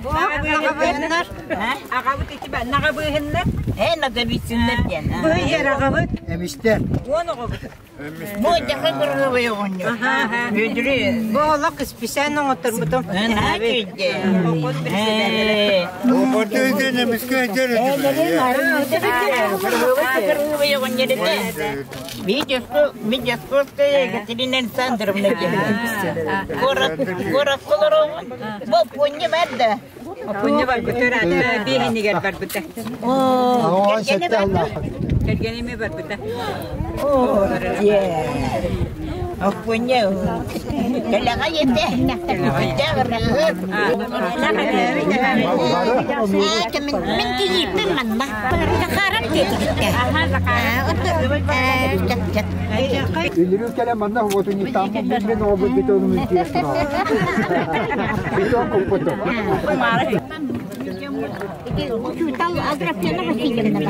Аҕабыһыннар. Аҕабыт ити наҕабыһыннар. Э, наговицыннар диэн. Быһыйар аҕабыт. Эмистэр. Уон оҕобут. Бу дьаха кыргыбай оҕонньор. Бүдүрү. Бу олох исписээн оҥотторбутум. Колхоз председателэ. Опордойден эмискэ дер Кыргыбай оҕонньор этэ. Видеоскопская Екатерина Александровна диэн. Город город олоробун. Бу пуонньа бар да. Оппунньа барбыта ыраатта биэһинигэр барбыта. Кэргэнэ бар да. Кэргэними барбыта. Оппунньа кэлэҕэ етэ. Мин кийииппин манна. Захаров диэтигиттэ. Үлүрүү кэлэн манна уотунньуктааммын мин оҕобут бетонун тиэс Бетон куппутум. Учуутал Аграфена Васильевна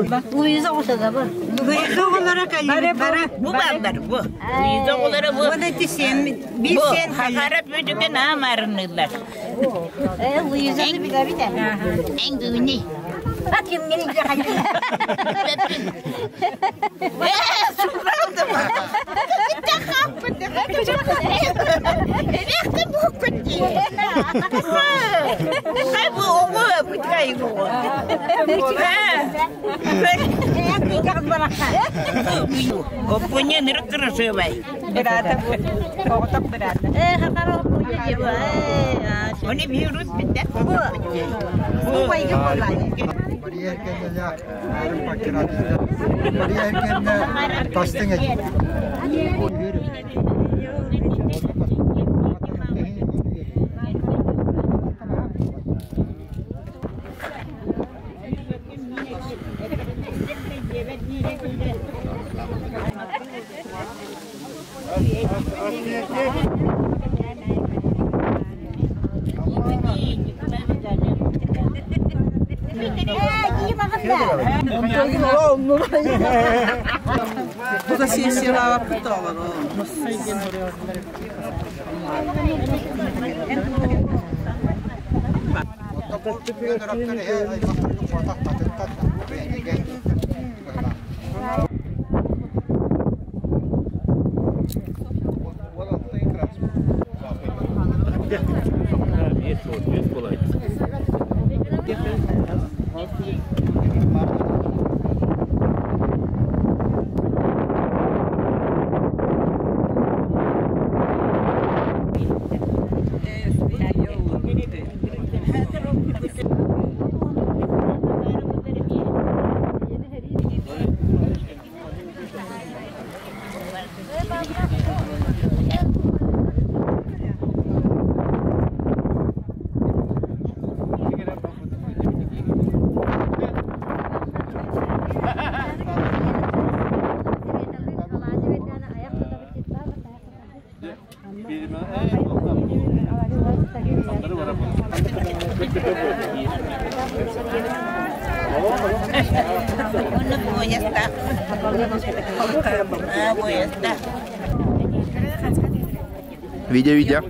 бар. Луиза оҕото бар. Луиза оҕолоро кэллибит бара. Бу бааллар бу. Луиза оҕолоро бу. Уон эти сиэн биир Бу сиэн Хахарап бүдүгэн аамарынылар. Луизаны билэбит ээ. Эн гүнү. Быраата оҕотох быраата. Мария Эркеннелях Мария Эркенне тастыҥ этин. Бу да сессиялаабаппыт оҕолору. Видео, видео.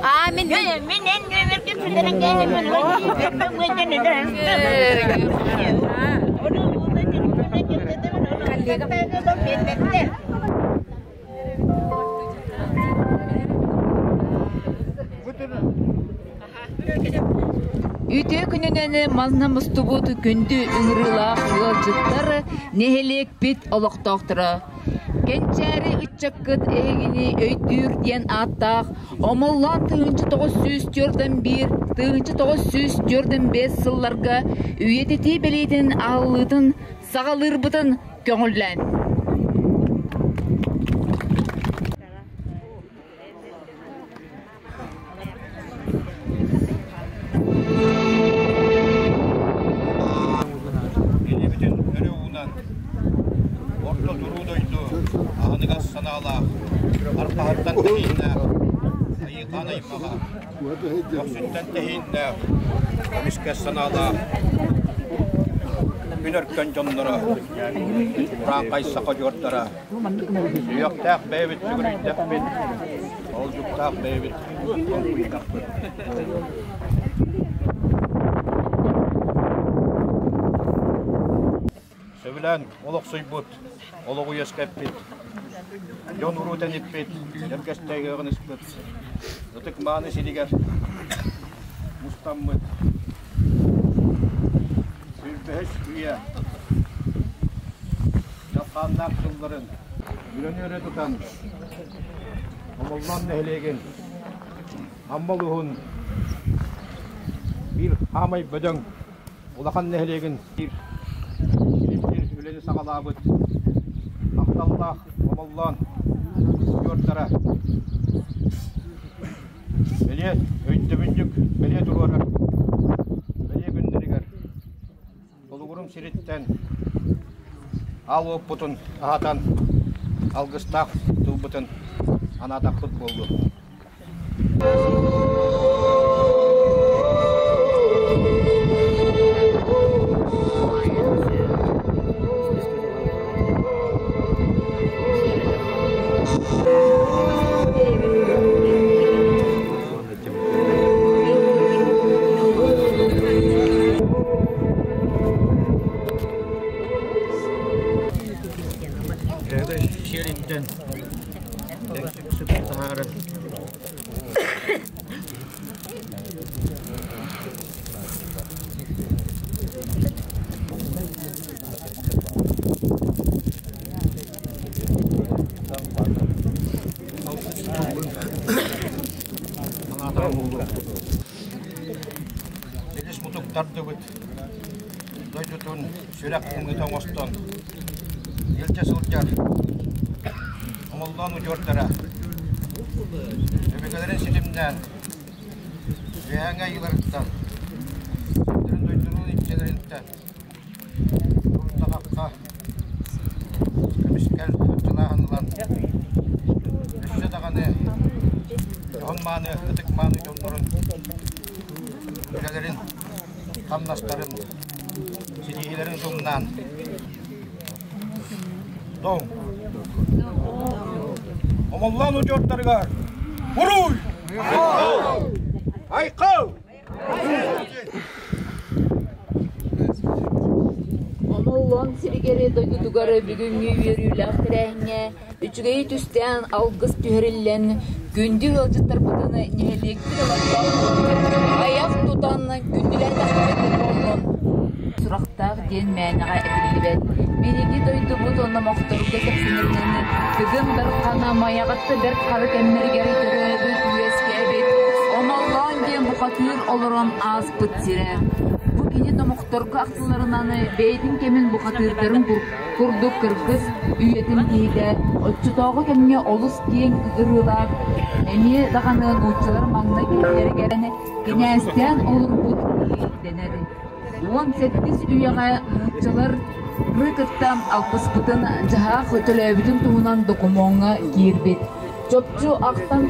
А, мин мин эн нөмерге сүлэрэн кэлэммин Үтүө күнүнэн манна мустубут күндү ыҥырыылаах ыалдьыттар, нэһилиэкпит олохтоохторо. Кэнчээри ыччаккыт эһигини өйдүүр диэн ааттаах Омоллоон 1941 1945 сылларга үйэтитии бэлиэтин аһыллыытын саҕалыырбытын көҥүллээн. Илиибитин өрө уунан, орто туруу дойду аһыныгас санаалаах, арҕаһыттан тэһииннээх, айыытаан аймаҕа, көхсүттэн тэһииннээх, көмүскэс санаалаах күн өркөн дьонноро, урааҥхай саха дьуордара, сүһүөхтээх бэйэбит сүгүрүйдэхпит, Олдьуктаах бэйэбит толкуйдахпыт. Сөбүлээн олохсуйбут, олоҕу үөскэппит, дьон уруу тэниппит, дьэргэстэйгэҕин ыспыт, ытык мааны сиригэр мустаммыт сүүрбэһис үйэ дьалхааннаах сылларын үлэни өрө тутан Омоллоон нэһилиэгин Амма улууһун биир хаамай бөдөҥ улахан нэһилиэгин биир үлэни саҕалаабыт махталлаах Омоллоон удьуордара бэлиэ өйдөбүнньүк бэлиэ туруорар бэлиэ күннэригэр Болугурум сириттэн аал уоппутун аһатан, алгыстаах тылбытын анаатахпыт буоллун. Сиэриттэн таһааран Силис мутук тардыбыт дойдутун сүрэх ымыыта оҥостон илдьэ сылдьар Омоллоон удьуордара өбүгэлэрин ситимнээн үөһээҥҥи айыыларыттан сирдэрин дойдунун иччилэриттэн Туртахахха көмүскэл аччылааһын ылан өссө даҕаны дьоһун мааны ытык мааны дьоннорун үлэлэрин хамнастарын ситиһиилэрин сумнаан Тоҥ Омоллоон удьуордарыгар Уруй! Айхал! Омоллоон сиригэр дойдутугар бүгүҥҥү үөрүүлээх тэрээһиҥҥэ үчүгэйи түстээн алгыс түһэриллэн, күндү ыалдьыттарбытын нэһилиэкпит олохтоох айах тутан күндүлээтэхпит буоллун. Сурахтаах диэн мээнэҕэ этиллибэт. Биһиги дойдубут номохторго кэпсэнэринэн Тыгын Дархана Майаҕатта бэрт хара кэмнэригэр төрөөбүт, үөскээбит, Омоллоон диэн бухатыыр олорон ааспыт сирэ. Бу кини номохторго ахтыларынан бэйэтин кэмин бухатыырдарын курдук кыргыз үйэтин киһитэ, оччотооҕу кэмҥэ олус киэҥ ырыылаах, эмиэ даҕаны нууччалар маҥнай кэлиилэригэр кинээстээн олорбут киһи дэнэр. 17 үйэҕэ нууччалар ры кытта алтыспытын, дьаһаах төлөөбүтүн туһунан докумуоҥҥа киирбит. Чопчу ахтан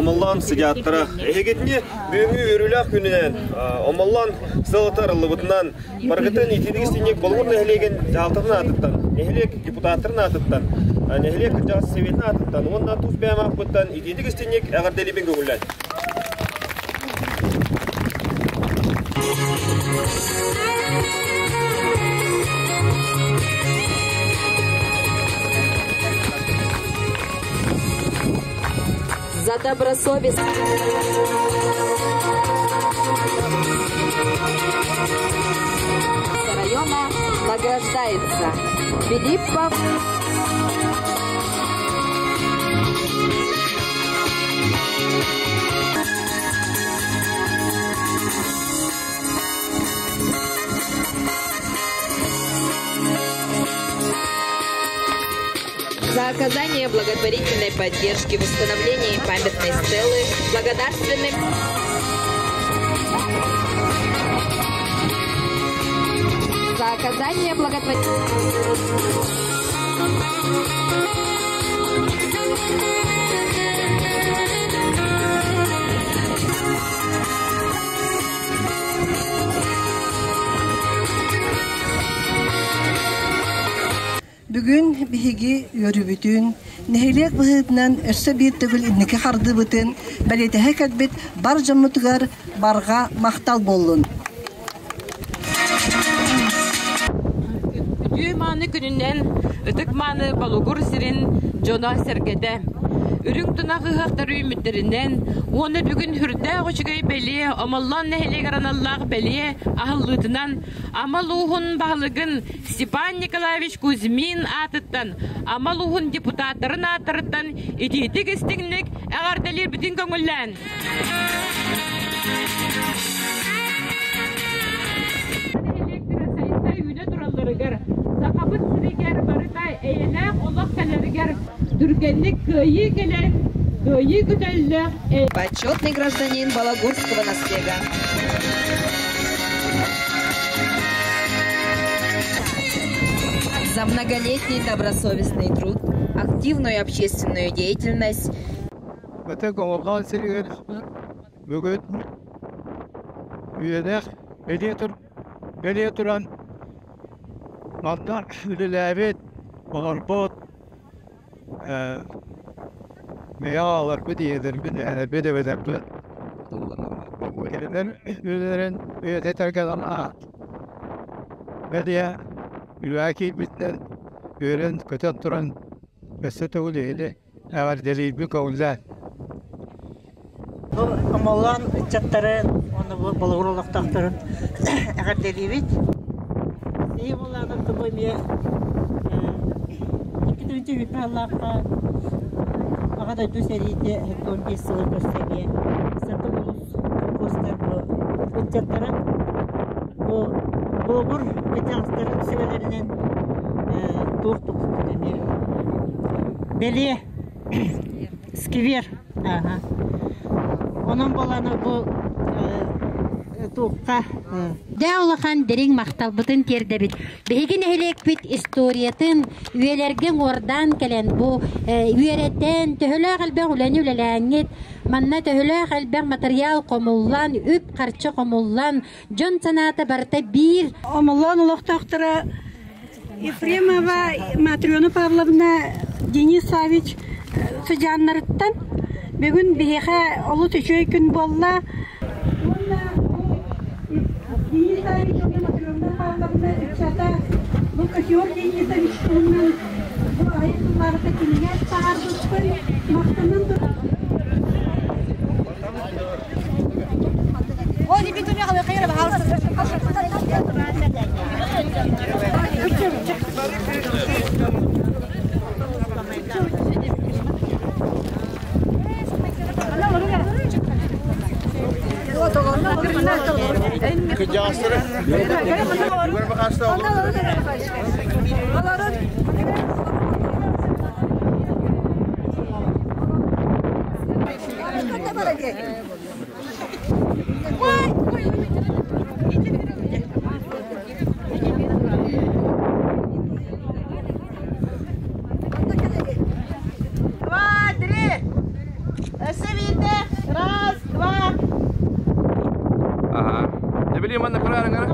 Омоллоон сыдьааттара эһигитини бүгүҥҥү үөрүүлээх күнүнэн Омоллоон сылата арыллыбытынан барыгытын итиитик истиҥник Болугур нэһилиэгин дьаһалтатын аатыттан, нэһилиэк депутаттарын аатыттан, нэһилиэк кырдьаҕас сэбиэтин аатыттан уонна тус бэйэм ааппыттан итиитик истиҥник эҕэрдэлиибин көҥүллээн. За добросовестность района награждается Филиппов За оказание благотворительной поддержки в установлении памятной стелы благодарственным За оказание благотворительной Бүгүн биһиги үөрүүбүтүн, нэһилиэк быһыытынан өссө биир төгүл инники хардыыбытын бэлиэтэһэ кэлбит бар дьоммутугар барҕа махтал буоллун! Үтүө мааны күнүнэн ытык мааны Болугур сирин дьоно-сэргэтэ Үрүҥ тунах ыһыахтар үүммүттэринэн уонна бүгүн сүрдээх үчүгэй бэлиэ Омоллоон нэһилиэгэр аналлаах бэлиэ аһыллыытынан Амал ууһун баһылыгын Степан Николаевич Кузьмин аатыттан Амал ууһун депутаттарын ааттарыттан итиитик истиҥник эҕэрдэлиирбитин көҥүллээн Электро сайда үүнэ туралларыгар, Сахабыт сиригэр барыта эйэлээх олох кэлэригэр түргэнник кыайыы кэлэн, кыайыы көтөллөөх Почетный гражданин Балагурского наслега. За многолетний добросовестный труд, активную общественную деятельность Ытык Омоллоон сиригэр бүгүн үйэлээх бэлиэ туран манна үлэлээбит, олорбут мэйэ аҕаларбыт, ийэлэрбит, эһэлэрбит, эбэлэрбит кинилэр үлэлэрин үйэтитэргэ бэлиэ үлэҕэ киирбиттэр үөрэн-көтөн туран өссө төгүл иһили Эҕэрдэлиирбин көҥүллээн. Бу Омоллоон ыччаттарын уонна бу Болугур олохтоохторун эҕэрдэлиибит. Биһиги буоллаҕына бу эмиэ 2 сыллаахха Аҕа дойду сэриитэ 75 сылын көрсө эмиэ Сырдык улус холкуостар бу ыччаттара бу Болугур кырдьаҕастарын сүбэлэринэн туох туппут эмиэ Бэлиэ сквер. Ааһа. Онон буолан бу туохха Дэ улахан дириҥ махталбытын тиэрдэбит. Биһиги нэһилиэкпит историятын үйэлэргэ уҥуордаан кэлэн бу үөрэтэн, төһөлөөх элбэх үлэни үлэлээҥҥит, манна төһөлөөх элбэх матырыйаал хомуллан, үп-харчы хомуллан, дьон санаата барыта биир. Омоллоон олохтоохторо Ефремова Матрена Павловна Денис Савич сыдьааннарыттан бүгүн биһиэхэ олус үчүгэй күн буолла. Уонна Денис Савич уонна Матрена Павловна ыччата бу Косиор Денисович туһунан бу айы сыллаарыта кинигэ таһаарбыппын махтанан туран. Два, три. Өссө биирдэ. Били манна кыраарыҥ эрэ.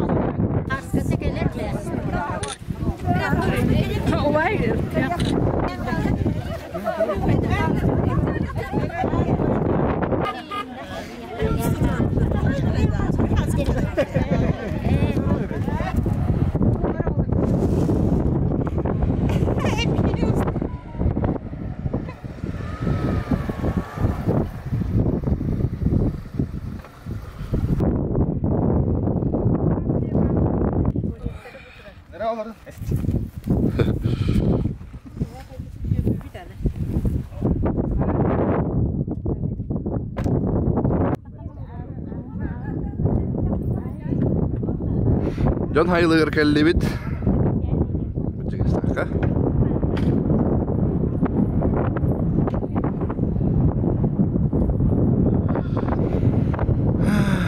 Дьон хайылыгар кэллибит. Бычыгыстаахха.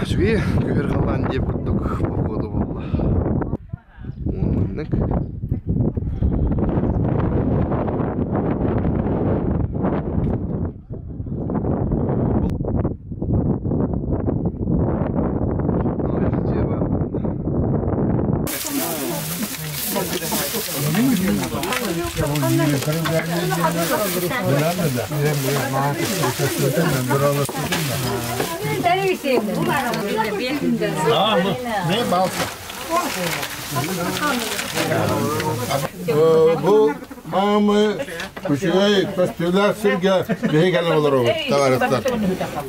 Үчүгэй күһүр халлаан диэп курдук погода буолла. Маннык. Бу маамы үчүгэй көстүүлээх сиргэ биһи кэлэн олоробут, товарищтар.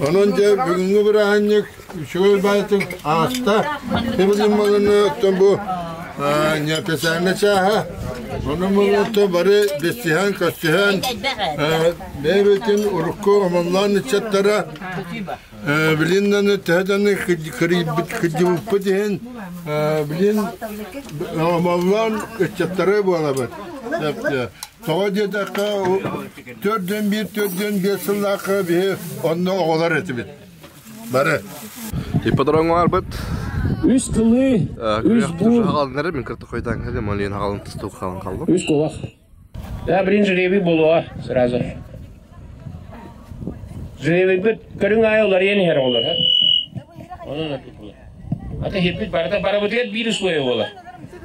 Онон дьэ бүгүҥҥү бырааһынньык үчүгэй баайтын ааста. Тибилин малыны оттон бу неофициальный чааһа. Онон мылыты бары билсиһэн, көстүһэн, бэйэбитин урукку омоллоон ыччаттара билин төһө даҕаны кырдьыбыппыт иһин билин омоллоон ыччаттара буолабыт. Тоҕо диэтэххэ, 4-1, 4-5 сыллаахха биһи онно оҕолор этибит. Бары. Ипподромҥа барбыт. Үс кылыы, үс буур. Хаалыннары мин кырты хойдан кэлим, малин хаалын тустуу хаалын қалдым. Үс кулах. Да, блин, жребий болуа сразу. Жребийбит көрүҥ аайы уларыйан иһэр оҕолор. Онон ордук буолар. Ата хиппит барыта барабытыгар биир условие буолар.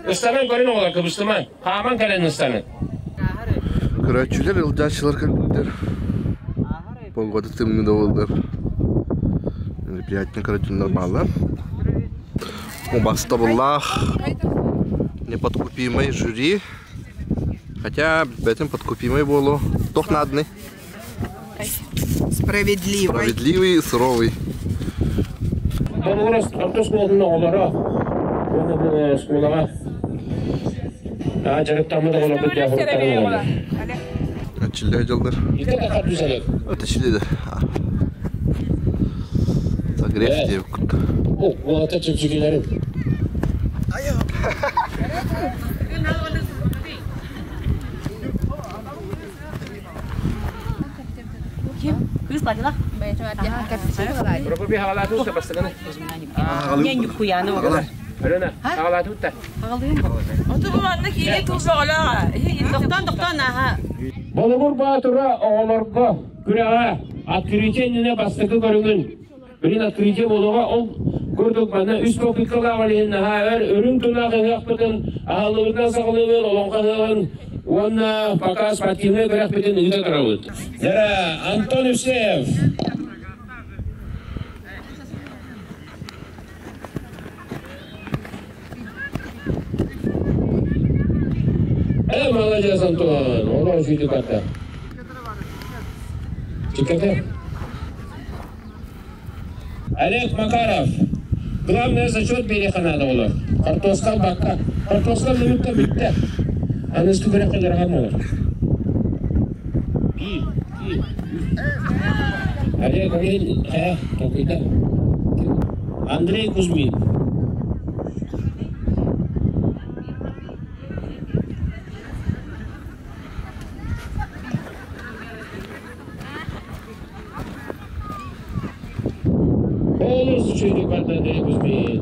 Ыстанан көрүн оҕолор кыбыстымаҥ. Хааман кэлэн ыстанын. Көрөөччүлэр, ылдьааччылар кэлбиттэр. Погода тымныы да буоллар. Мероприятие көрөөччүлэр бааллар. Убастабыллаах неподкупимый жюри. Хотя бэтин подкупимый буолу. Тох надный. Справедливый. Справедливый и суровый. Болугурас орто оскуолатын оҕолоро уонна оскуолаҕа дьарыктаммыт оҕолорбут дьаһалыктарын оҕолор. Аччыллыы дьыллар. Икки тахар түсэлэр. Өтөчүлү Согрев диэбит курдук. О, уолаттар чөпчүкүлэрин. Болугур Баатыра оҕолорго күрэҕэ открытие иннинэ бастакы көрүҥүн Билин открытие буолуоҕа ол курдук манна үс попыткалаах олиһин наһаа өр үрүҥ тунаах ыһыахпытын аһыллыбытынан саҕалыыбыт олоҥхо ыһыаҕын уонна пока спортивнай күрэхпитин ыыта турабыт. Дьэ, Антон Евсеев. Э, молодец, Антон! Олор сүйдүк атта. Чикете. Олег Макаров. Главное зачет биэриэхэ олор. Картоска бакка. Картоска лүмүттэ бүттэ. Аныскы күрэххэ дьарҕан олор. Биир, биир. Олег, Олег, толкуйда. Андрей Кузьмин. Олус үчүгэйдик барда Андрей Кузьмин.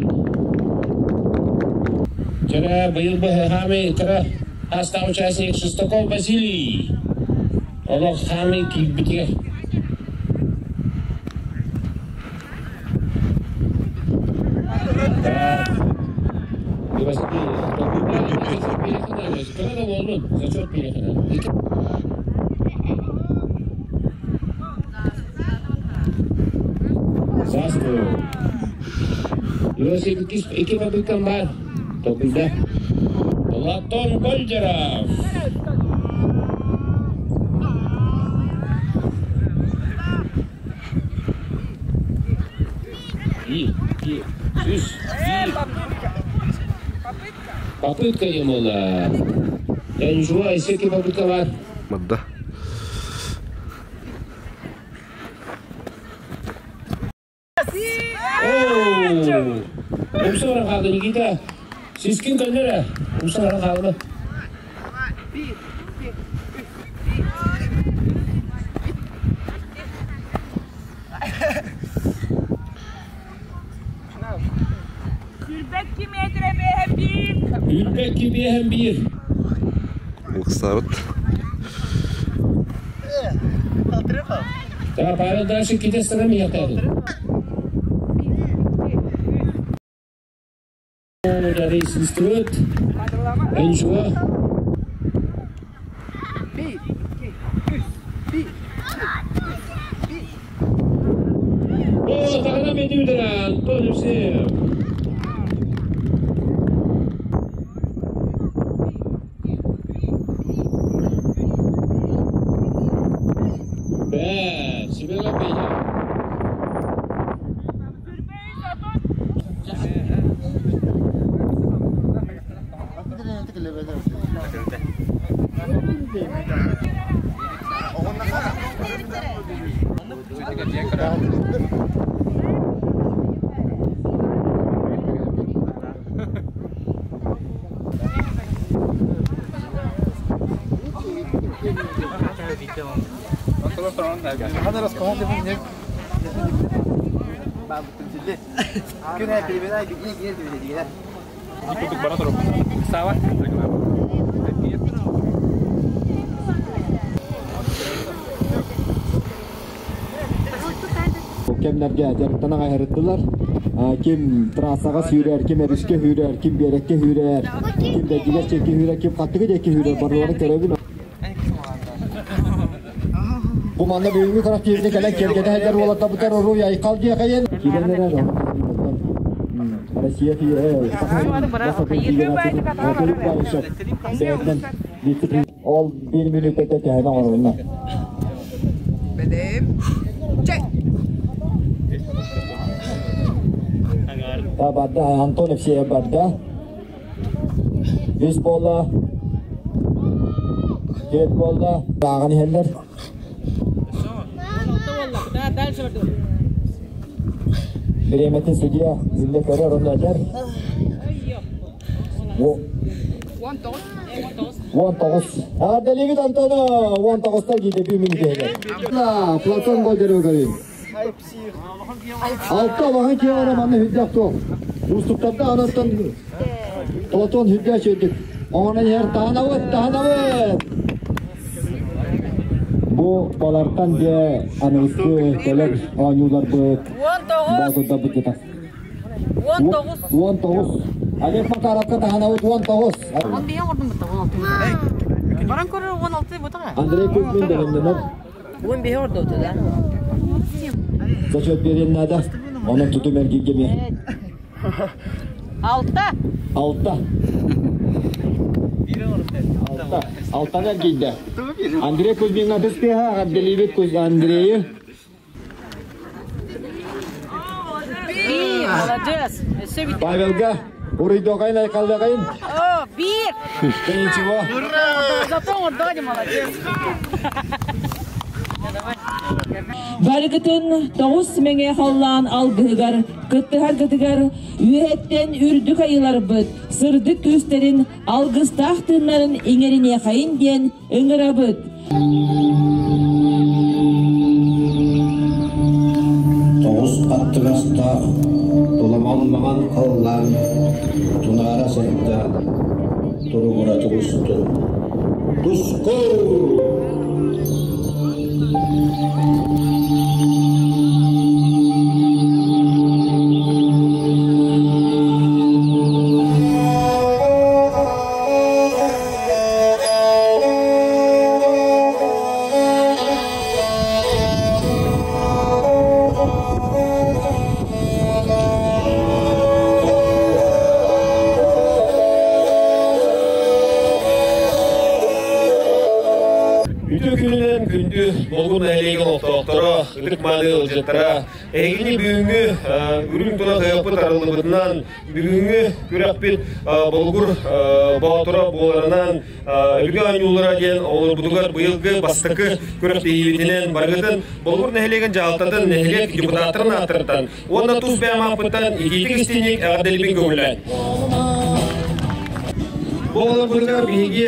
Вчера быйыл быһыһаамый кыра астаах участник Шестаков Василий. Олох хаамый киирбитигэр. Кыра да буоллун, зачет биэриэххэ Сааскы. Иосиф икки попыткам бар. Толкуйда. Платон Гольдеров. И, и, үс, и. Попытка емула. Я не желаю, всякие попытка бар. Мадда. Умса қалды, Никита. Сискин көннөрө. Умса қалды. Үрбекки биэһэн биир. Уксабыт. Да, Павел дальше ките сырым ятады. Рейс инструмент. Ничего. О, тағана мен үдір, Антон Евсеев. Бә, Сибела Пеня. Кемнерге жарыктана кайрыттылар. Ким трассага сүүрэр, ким эришке хүүрэр, ким берекке хүүрэр, ким дегилер чеки хүүрэр, ким каттыгы деки хүүрэр барлары көрөбүн. Бу манна бүгүнкү карактерде келен кергеде хайдар болот бутар ору яйкал дие кайын. Киренлер Россия Ол бир минутта тәһәнә орунна. Барда, Антон Евсеев барда. Үс болла. Кет болла. Ағын хеллер. Биреметин судья Зилле көрөр онда әтер. 19. Арделевит Антона 19-та кейде bir минут Платон гол көрейін. Алта алаған кеғара манны хүддәк тоқ. Уступтарда анаттан Платон хүддә чөйдік. Оңынан ер тағанауыт, тағанауыт. Бу балартан де анығысты келер оңюлар бұт. 19. Бұт кетас. 19. 19. Олег Макаровка тағанауыт 19. 15 ордun бутта 16. Баран көрөр 16 бутага. Андрей Кузьмин дегеннен 15 орду да. Зачет берен надо. Onun tutum ergin 6. Алта. Алта. Алтан erginde. Андрей Кузьмин атыспеха, Абделевит Куз Андрею. Bir, молодец. Павелга, Урыйдогайын айкалдагайын. О, бир. Да ничего. Зато ордони молодец. Барыгытын тоғыз меңе халлаан алгыгар, кыттыгар кытыгар, үйәттен үрдүк айыларбыт, сырдык күстерин, алгыстаах тыннарын иңерине хайын диэн ыңырабыт. Тоғыз аттыгастаах, туламалмаган халлаан, тунара сырда, туругура тугустун. Туску! Болугур нэһилиэгин олохтоохторо, ытык-мааны ыалдьыттара, эһигини бүгүҥҥү үрүҥ тунах ыһыахпыт арыллыбытынан, бүгүҥҥү күрэхпит Болугур Боотура буоларынан, Өбүгэ оонньуулара диэн оҕолорбутугар быйылгы бастакы күрэхтэһиибитинэн барыгытын Болугур нэһилиэгин дьаһалтатын нэһилиэк депутаттарын ааттарыттан уонна тус бэйэм ааппыттан итиитик-истиҥник эҕэрдэлиибин көҥүллээн. Бу оҕолорбутугар биһиги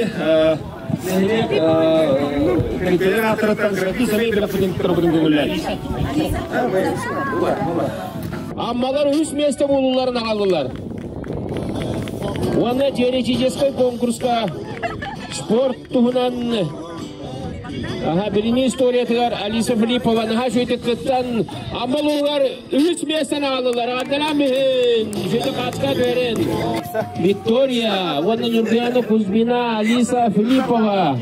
нэһилиэк тэрилтэлэр ааттарыттан кыракый сэмэй бэлэхпитин туттарбытын көҥүллээн. Аммалар үс миэстэ буолууларын аҕаллылар. Уонна теоретическай конкурска спорт туһунан аха билиҥҥи историятыгар Алиса Филиппова наһаа үчүгэйдик кыттан Амма улууһугар үһүс миэстэни аҕаллылар. Эҕэрдэлээн иһин! Үчүгэйдик хаачка түһэрин! Виктория уонна Ньургуяна Кузьмина, Алиса Филиппова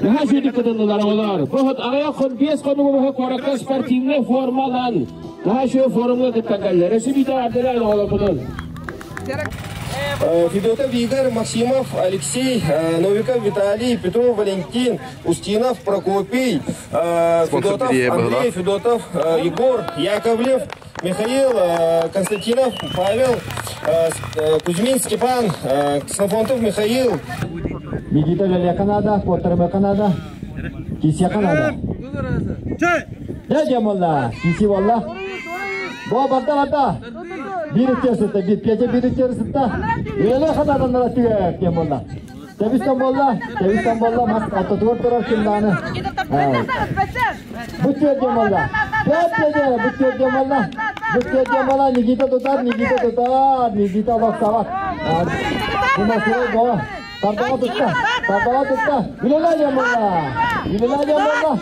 наһаа үчүгэйдик кытыннылар оҕолор. Бу аҕыйах хон 5 хонугу быһа куоракка спортивнай форма ылан наһаа үчүгэй форумҥа кыттан кэллилэр. Өссө биирдэ эҕэрдэлээн оҕолорбутун! Федотов Игорь, Максимов Алексей, Новиков Виталий, Петров Валентин, Устинов Прокопий, Федотов Андрей, Федотов Егор, Яковлев Михаил, Константинов Павел, Кузьмин Степан, Ксенофонтов Михаил. Никита Лелека надо, Куоттарымыка надо, Кисяка надо. Дядя молла, киси волла. Бо барда барда. Биир икки сытта, биир пиэчэ биир икки сытта. Үлэлэ хатаданнара түгэр диэн буолла. Тэбистэн буолла, тэбистэн буолла, мас ортотугар турар кимдааны. Бу түөр диэн буолла. Пиэт бу түөр диэн буолла. Бу түөр диэн буолла, Никита тутар, Никита тутар, Никита олохсабат. Бу масыры го. Тардаға тутта, тардаға тутта. Үлэлэ диэн буолла. Үлэлэ диэн буолла.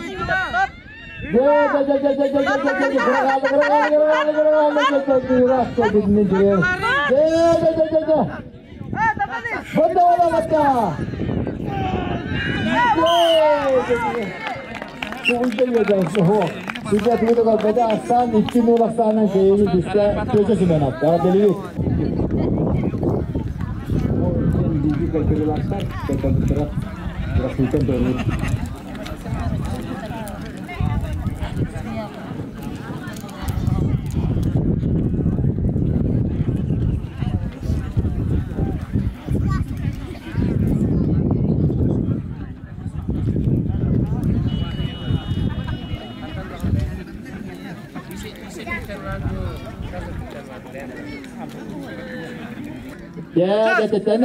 Дьэ,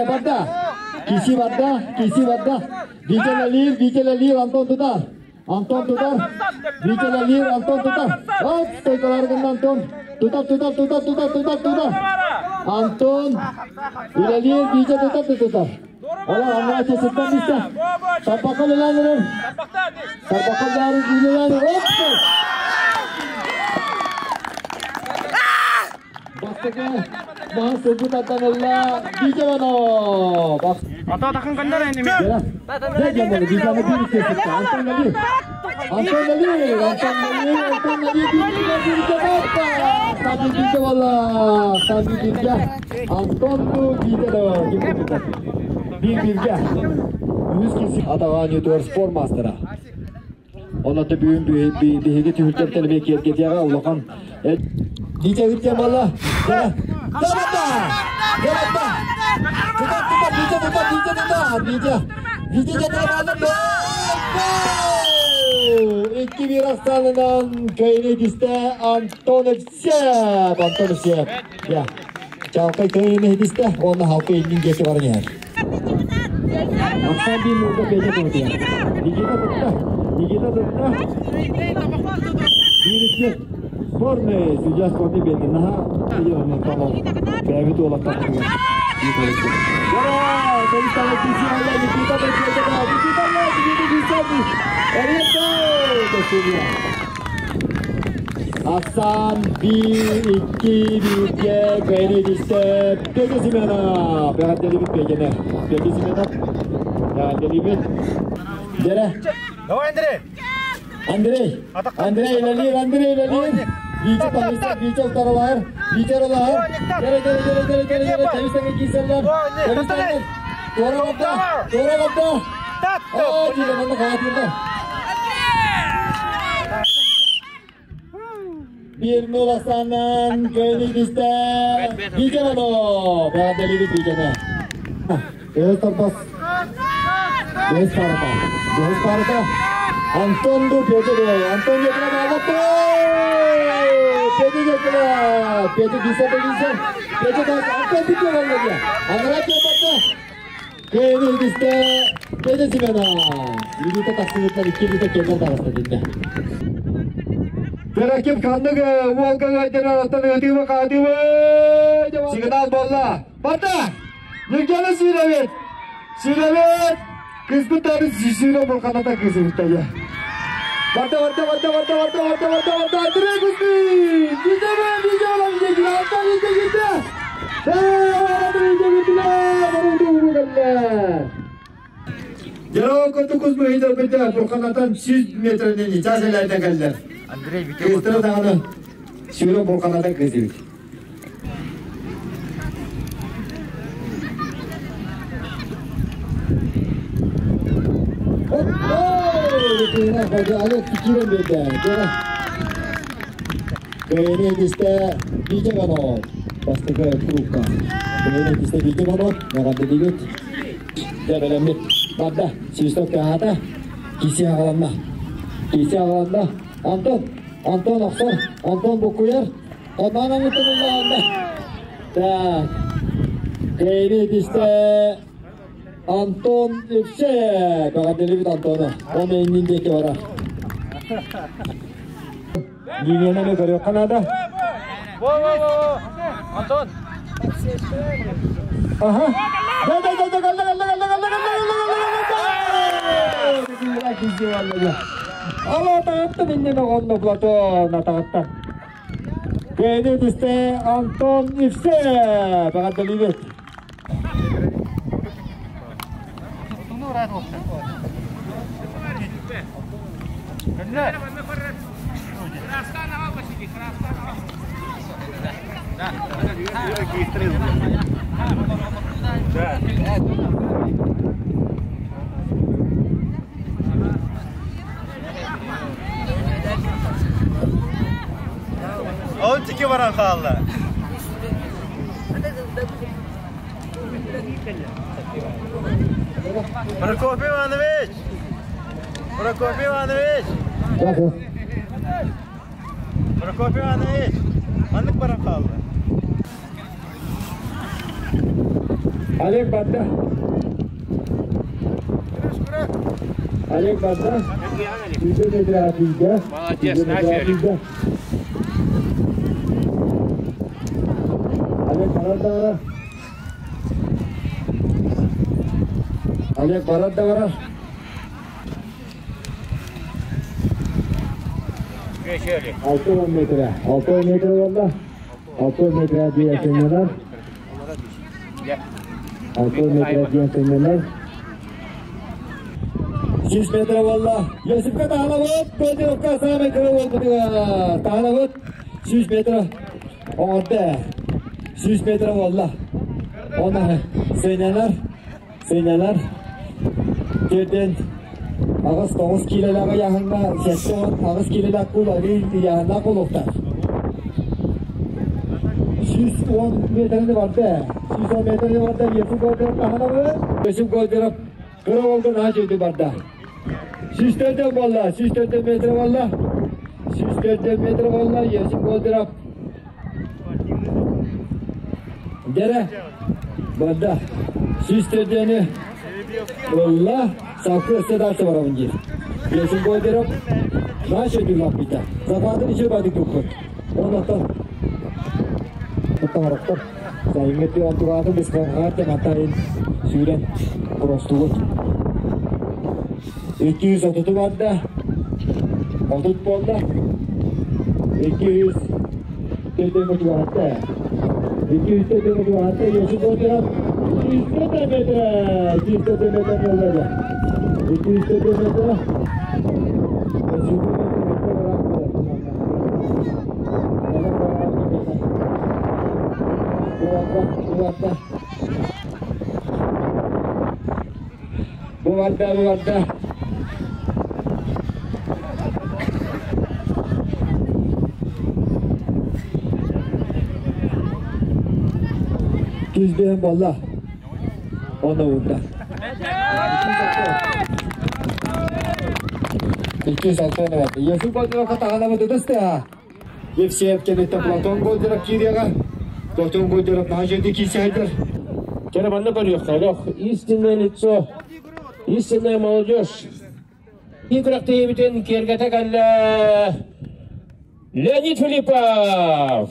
барда. Киси барда, киси барда. Витя Лалиев, Витя Лалиев, Антон тутар. Антон тутар. Витя Лалиев, Антон тутар. Оп, стойкаларгын Антон. Тутар, тутар, тутар, тутар, тутар, тутар. Антон. Үлэлиир, Витя тутар, тутар. Ола, анна чеситтен бисте. Тарбаққа үлеләнір. Тарбаққа үлеләнір. Оп! Бастакы маһын сылгы тардан ылла Витя Иванов. Ата тахын кандар эми. Антон Налиев. Антон Налиев, Антон Налиев, Антон Налиев, Саби Витя валла, Саби Витя. Антон Витя Bir birge. Үс киси атаға ньютуар спор мастера. Онна бүгүн биһиги түһүлгэр телебе киэргетиэҕэ улахан Витя Витя балла. Давата! Давата! Туда, туда, Витя, туда, Витя, туда, Витя. Витя жатырмады. 2-1 ахсаанынан кыайыыны ситистэ Антон Евсеев. Антон Евсеев. Я. Чалкай кыайыыны ситистэ. Онна халкы иннин диэки баран иһэр. Ахсаан биир нуурга Петя туутуйар. Никита тутта. Никита тутта. Биир икки. Спорный. Судья спорный берді. Наһаа бэйэбит уолаттарбытыгар. Никита Ахсаан биир икки бииргэ кыайыыны ситистэ Петя Семенов. Эҕэрдэлиибит Петяны. Петя Семенов. Эҕэрдэлиибит. Дьэрэ. Давай, Андрей! Андрей. Андрей үлэлиир, Андрей үлэлиир. Витя таһыйса, Витя утарылаһар. Витя аралаһар. Кэрэ, кэрэ, кэрэ, кэрэ, кэрэ, кэрэ, тэбис тэҥэ киирсэллэр. Тэбис тэҥэ. Туора барда, туора барда. Оо, диэн манна хаатырда. 1-0 ахсаанынан кыайыыны ситистэ Витя Иванов. Эҕэрдэлиибит Витяны. Бэһис торбос. Бэһис парата. Бэһис парата. Антон ду Петя ду. Антон Петя Петя Петя Петя Петя Петя Петя Антон Петя Петя Анара Петя Кыайыны ситистэ Петя Семенов. Илиитэ тахсыбыттан икки илиитэ киэннэр таҕыста диннэ. Тераким ханнык уолга ыайдарар оттон ыытыыбы хаатыыбы сигнал буолла. Барда! Евгений Сирэбит! Сирэбит! Кыыспыт тары сүүрэ бурханата кыысыбыттайа. Барда, барда, барда, барда, барда, барда, барда, барда, Андрей Кузьмин! Витя, Витя, Витя, Витя, Витя, Витя! Дьоро курдук быһыйдарбыта Бурханатан 100 метринен ичаас элэрден кэллэр. Кыыстара даҕаны сүүрэ Бурханатан кыыс эбит. Кыайыны этистэ Витя Иванов. Бастакы кругка. Кыайыны этистэ Витя Иванов. Эҕэрдэлиибит. Дьэ, бэлэммит. Барда. Свисток тыаһаата. Киси аҕаланна. Киси аҕаланна. Антон. Антон охсор. Антон буккуйар. Онон аҥытыллаанна. Так. Кыайыны этистэ Антон Евсеев. Эҕэрдэлиибит Антону. Он иннин диэки барар. Линияны көрүөххэ наада. Антон! Аха. Да да да да калла калла калла калла калла калла калла. Ала тағаттан иннен оғонно Платон атағаттан. Кыайыны ситистэ Антон Евсеев. Эҕэрдэлиибит. Он тики баран хаалла. Прокопий Иванович! Прокопий Иванович! Прокопий Иванович! Маннык баран хаалла. Олег барда. Олег барда. Молодец, нафиг. Олег барар Олег барар да барар. 6 метре. 6 метре болду. 6 метре диэн сынньанар. 6 метре диэн сынньанар. 6 метре болду. Есипке таһалабыт. Петровка самый кыра болбутугар. Таһалабыт. 100 метре. Оҥордо. 100 метре болду. Оны сынньанар. Сынньанар. Жерден аҕыс 9 киилэлээх ыйааһыҥҥа 78 киилэлээх кул арыы ыйааһыннаах буолуохтаах. 110 метрини барда. 110 метрини барда. Есим Гольдеров таһанабыт. Есим Гольдеров кыра болду наһаа үчүгэйдик барда. 104 буолла. 104 метр буолла. 104 метр буолла. Есим Гольдеров. Дере. Барда. 104-ни Олла саккы седарсы барабын диир. Есим Гольдеров наһаа үчүгэйдик лаппыта. Запатын үчүгэй бадык туппут. Оннуттан оттоҥороктор. Сайыҥҥы онтугаатын бысхаҕар тематтайын сүүрэн куростугут. 230 барда. 30 буолла. 200 төтөҥө чугаһатта. 200 төтөҥө чугаһатта. Есим Гольдеров 204 метр. 204 метр буолла. 204 метр. Бу барда, бу барда. 205 болла. Оны урда. 206 evet. Yeşil Golderov katağına быдыдысты. Евсеев кенетте Платон Golderov кирияға. Платон Golderov нахажерді кисе айдар. Вчера манна көрүөххэ, истинное лицо, истинная молодежь. Играх кергете кэллэ Леонид Филиппов.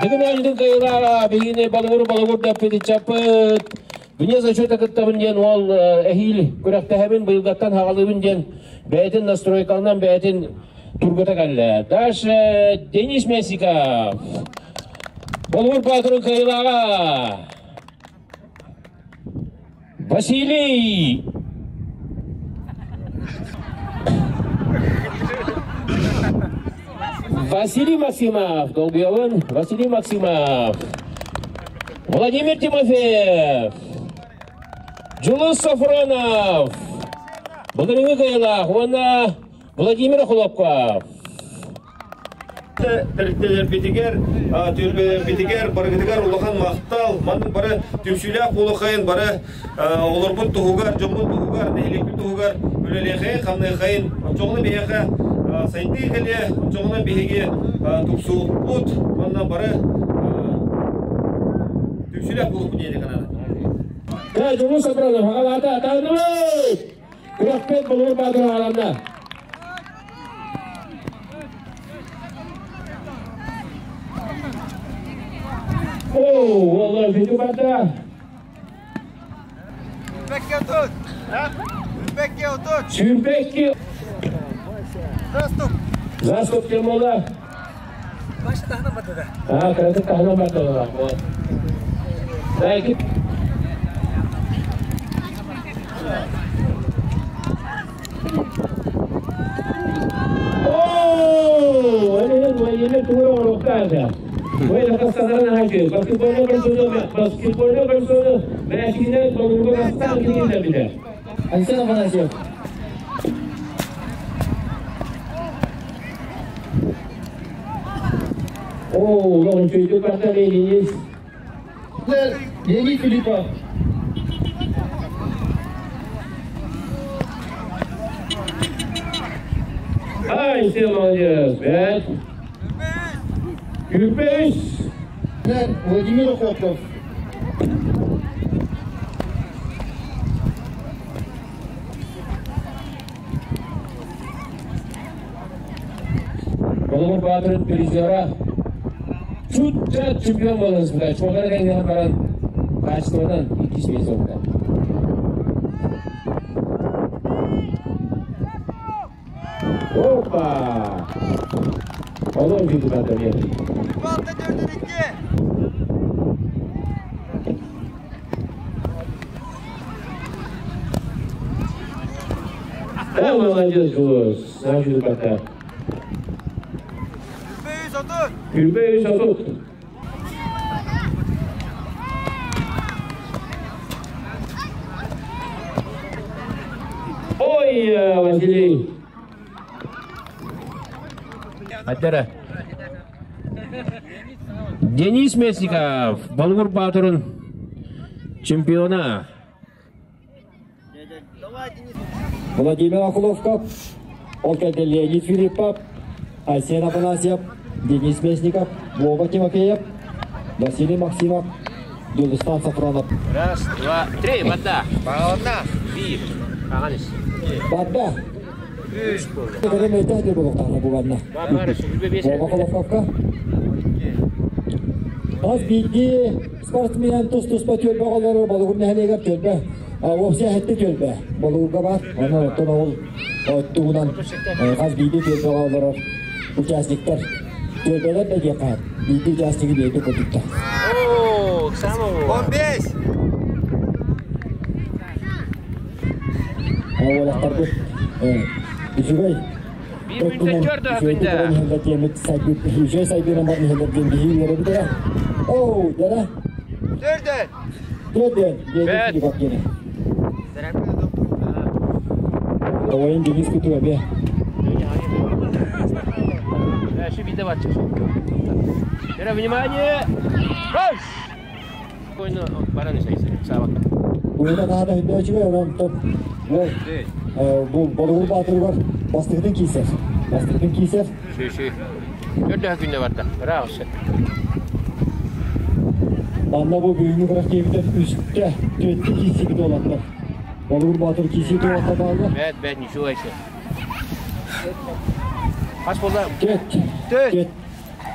Дыгын әлдің кайылара бигине балыгур балыгур да пети чапыт. Вне зачета кыттабын ден ол эхил күрәктәһәбин быйылгаттан хагалыбын ден бәйтин настройкалынан бәйтин тургата кэллэ. Дальше Денис Месиков. Балыгур батырын кайылага. Василий Василий Максимов, долгуялын Василий Максимов, Владимир Тимофеев, Джулус Сафронов, Благодарю Кайла, Хуана Владимир Хлопков. Тәртелер битигер, түрбелер битигер, баргытыгар улахан мақтал, манның бары түмсүлә кулы бары олорбут туһугар, жомбут туһугар, нехилекпит туһугар, үлелехайын, хамныхайын, чоғны бияха сайды келе, чоғны биһиге тупсууппут, манна бары түмсүлә кулы күнеде канада. Да, Джулус Сафронов, хагалата, тагыныбыт! Күрәкпет булур батыр аланда. О, Wallah, video бата. Бекке отут. Бекке отут. Сүрбекке. Заступ. Заступ кем? Башы тахна батыда. А, красив тахна батыда. Вот. Да, екип. О, это тура урокта. Bueno, кастанарна хачы. Баскетбольный көрсөтө, баскетбольный көрсөтө. Мәшине толугу кастан кийинде биле. Александр Афанасьев. О, лоғын чөйді барта Денис. Леонид Филиппов. Ай, сен молодец. Пять. Күпеш. Владимир Охотов. Болур Батырын призера. Чутча чемпион боласыз. Чоғар кәңген баран качестводан икки место oldu. Опа! Олон жүзі батыр. Балта dördün iki. Да, молодец, Жулус. Жүзі батыр. Бейіз отут. Күлбей сатут. Ой, Василий. Аддара. Денис Месников, Балгур Батырын чемпиона. Владимир Охловков. Ол кәлді Леонид Филиппов. Айсен Афанасьев. Денис Местников. Вова Тимофеев. Василий Максимов. Дулустан Сафронов. Раз, два, три, вода. Бағалана. Bir. Ағаныс. Бадда. Вова Холовковка. Аз билги спортсмен тус-туспа төлбө олары балугур нәһелегер төлбө. Опция хәтте төлбө. Балугурга бар. Аны оттон ол оттугунан аз билги төлбө олары участниктер төлбөлөр да декат. Билги участники бейди көтүктө. О, к самому. 15. Олақтарды үжігай. Bir minute төрт өкінді. Оу, дара. Төрден. Төрден. Бет. Ойын Денис Кутуга бе. Дальше вида Внимание! Раз! Баран саабакка. Уйна наада хүннөөчүгө онон топ. Бу Болугур Баатырыгар бастыгытын киисер. Бастыгытын киисер. Ши-ши. Өрдөһө күнне барда. Браво. Манна бу бүгүнгү күрэх киэбитен үстэ төттү киисибит олаттар. Болугур Баатыр кииси туолатта баалла. Бэт, бэт, ничего еще. Хас болла? Төт. Төт.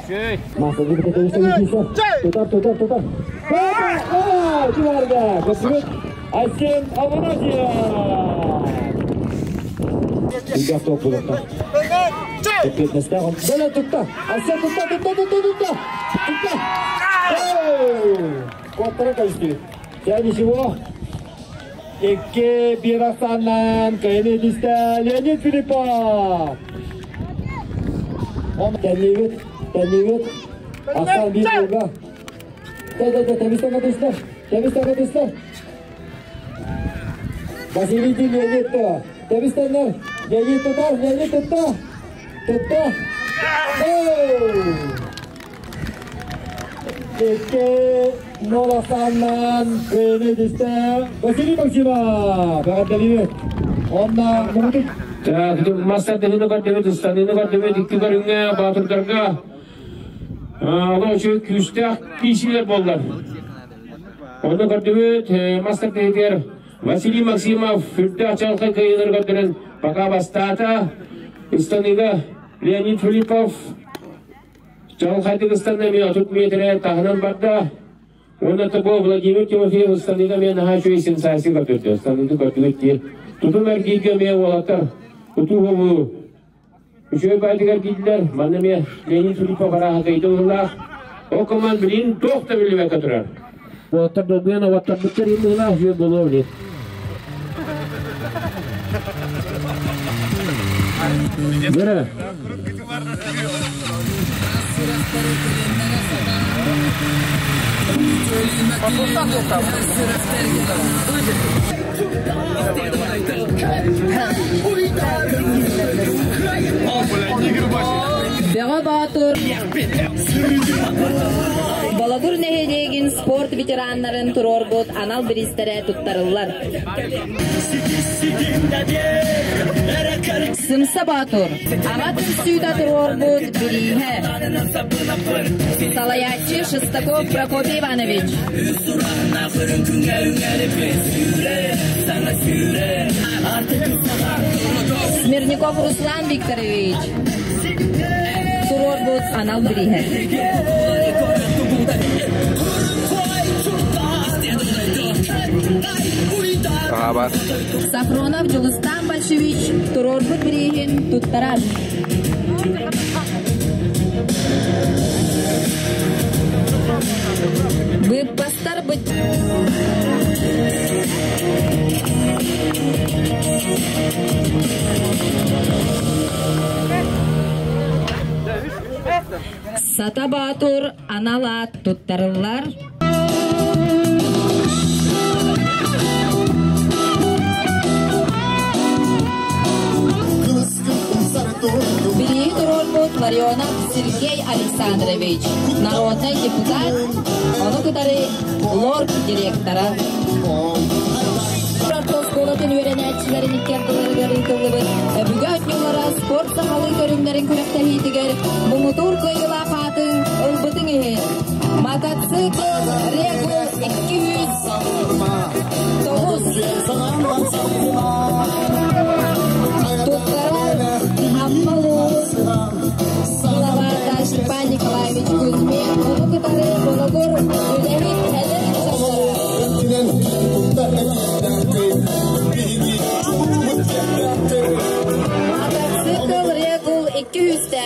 Шөй. Масылды бите киисер. Тутар, тутар, тутар. Чуварга! Көпүгүт Айсен Аваназия! Үйгә топ булыкта. Эппетнесте Бөле тутта! Айсен тутта, тутта, тутта, тутта! Тутта! Коттара калысты. Я ничего. Икки бирасаннан кайны дисте Леонид Филиппов. Он тәннебет, тәннебет. Асан бир болга. Да, да, да, тәбис тәгә Тәбис тәгә Василий Леонид. Тәбис тәннәр. Леонид тотар, Леонид тотта. Тотта. Икки ноласаннан кайны дисте Василий Максимов. Бәгәт Онна мумутук. Так, мастер дehini көрдөбүт, ыстаныны көрдөбүт, икки көрүнгө батырдарга. Ала үчү күстәк кишилер болдар. Оны көрдөбүт, мастер дehитер Василий Максимов хүрдә чалкы кыйылыр көрдөрөн пока бастата. Ыстаныга Леонид Филиппов чалкайды ыстаны мен 30 метре тахынан барда. Оны тобо Владимир Тимофеев ыстаныга мен хачу сенсация көрдөрдү. Ыстаныды көрдүк. Тутум эркиге мен олаттар. Уту Үшөй байтыгар кийдилер, манна ме Леонид Филиппов араха кайды улах. Окоман билин тоқта билбек турар. Оттар долгуян оттар буттар иммила жөө болобли. Бера. Беға Батыр Балагур нехедегин спорт ветераннарын турорбут анал биристере туттарылар. Сымса Батыр Ама түмсүйда турорбут бирихе. Салаячы Шестаков Прокопий Иванович. Смирников Руслан Викторович. Турорбут анал бирихе. Сафронов Джулустан Большевич, Турорбут бирихин туттарар. Выпастар быть. Сата Батур аналат туттарылар. Бирии турорбут Ларионов Сергей Александрович, народный депутат, ону кытары лорд директора. Школатын үйренәтчилерин иккертыларыгар ытыллыбыт, өбүгө өтнюлара спорт сахалы көрүңнәрин күрәктәһиитигер, муңутур кыйыла хаатын ылбытың иһин. Мотоцикл Регул 209. Туттарар Аммалуус Главата Степан Николаевич Кузьмин, ону кытары Бологор үлэһит эдэр ыччаттара. Мотоцикл Регул 200.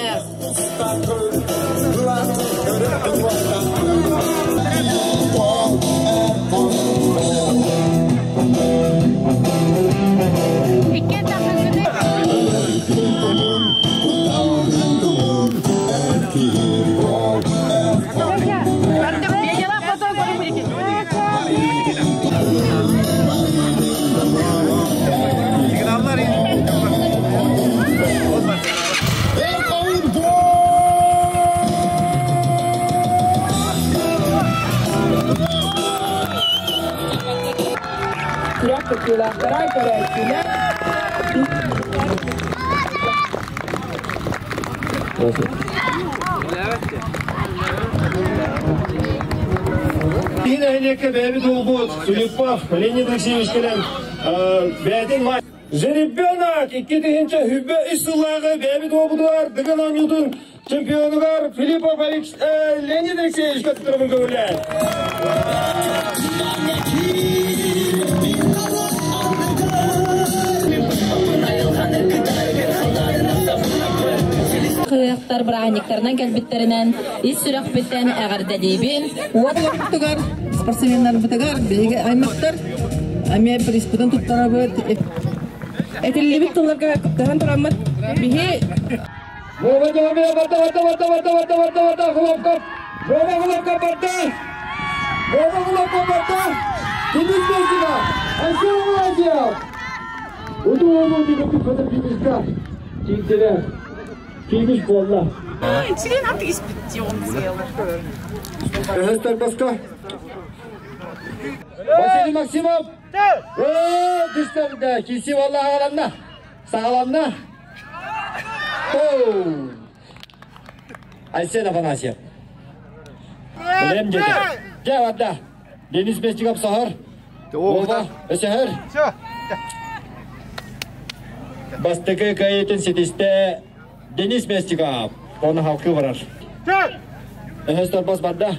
кыттыылаахтара, көрөөччүлэр. Киин нэһилиэккэ бэйэбит уолбут Филиппов Леонид Алексеевич кэлэн бэйэтин Жеребенок 2023 сыллааҕы бэйэбит уолбутугар Дыгын оонньуутун чемпионугар Филиппов Леонид Алексеевичка туттарабын көҥүллээн. Кыахтар бырааһынньыктарынан кэлбиттэринэн ис сүрэхпиттэн эҕэрдэлиибин. Уолбутугар, спортсменнарбытыгар биһиги аймахтар эмиэ приспытын туттарабыт. Этиллибит тылларга кыттыһан тураммыт биһи Вова Дьоҕомуйа барда барда барда барда барда барда барда Хлопков Вова Хлопков барда Вова Хлопков барда Денис Бесиков Айсен Владимиров Удуу дигити көтөр финишка Тиийдилэр Финиш буолла. Өһөс торбоско Василий Максимов Түстэрдэ киси валла аҕаланна Саҕаланна. Айсен Афанасьев. Билем деді. Дьэ, барда. Денис Бестиков соһор. Вова өсөһөр. Бастакы кыайыытын ситистэ Денис Местиков. Оны халкы барар. Өһөс торбос барда.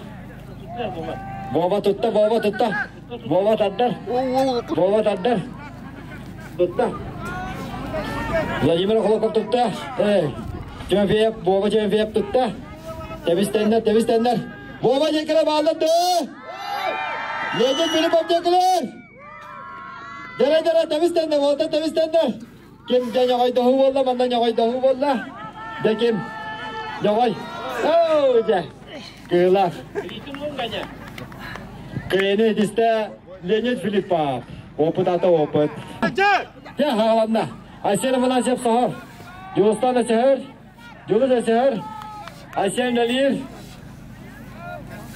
Вова тутта, Вова тутта. Вова тардар. Вова тардар. Тутта. Владимир Холоков тутта. Тимофеев, Вова Тимофеев тутта. Тебистеннер, тебистеннер. Вова декеле bağladı. Леонид Филиппов декелер. Дере дере тебистеннер, Вова тебистеннер. Ким дьэ ньоҕойдоһуу буолла, манна ньоҕойдоһуу буолла. Дьэ ким? Ньоҕой. Оо, дьэ. Кыылах. Кыайыны итистэ Леонид Филиппов. Опыт ата опыт. Дьэ, хааланна. Айсен Афанасьев соһор. Дьулустан өсөһөр. Дьулус өсөһөр. Айсен үлэлиир.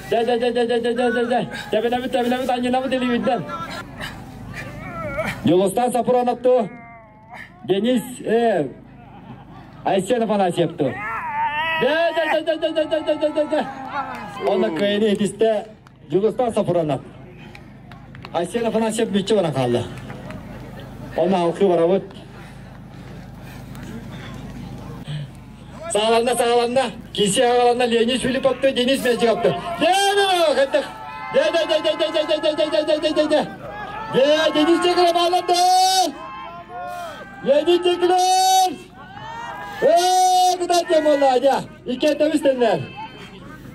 Дьэ, дьэ, дьэ, дьэ, дьэ, дьэ, дьэ, дьэ, дьэ. Тэбинэбит, тэбинэбит, анньынабыт илиибиттэн. Дьулустан Сафроновту Денис Айсен Афанасьевту. Дьэ, дьэ, дьэ, дьэ, дьэ, дьэ, дьэ, дьэ, дьэ, дьэ. Онно кыайыны итистэ Дьулустан Сафронов. Айсен Афанасьев мүччү баран хаалла. Онно алхыы барабыт. Саҕаланна, саҕаланна. Киси аҕаланна Леонид Филипповты, Денис Мельчиковты. Дэ, хаттах. Дэ, дэ, дэ, дэ, дэ, дэ, дэ, дэ, дэ, дэ, дэ, дэ, дэ. Дэ, Денис Чекилов ааланды. Леонид Чекилов! Ээ, куда тем болла, дя. Икки тэбистеннер.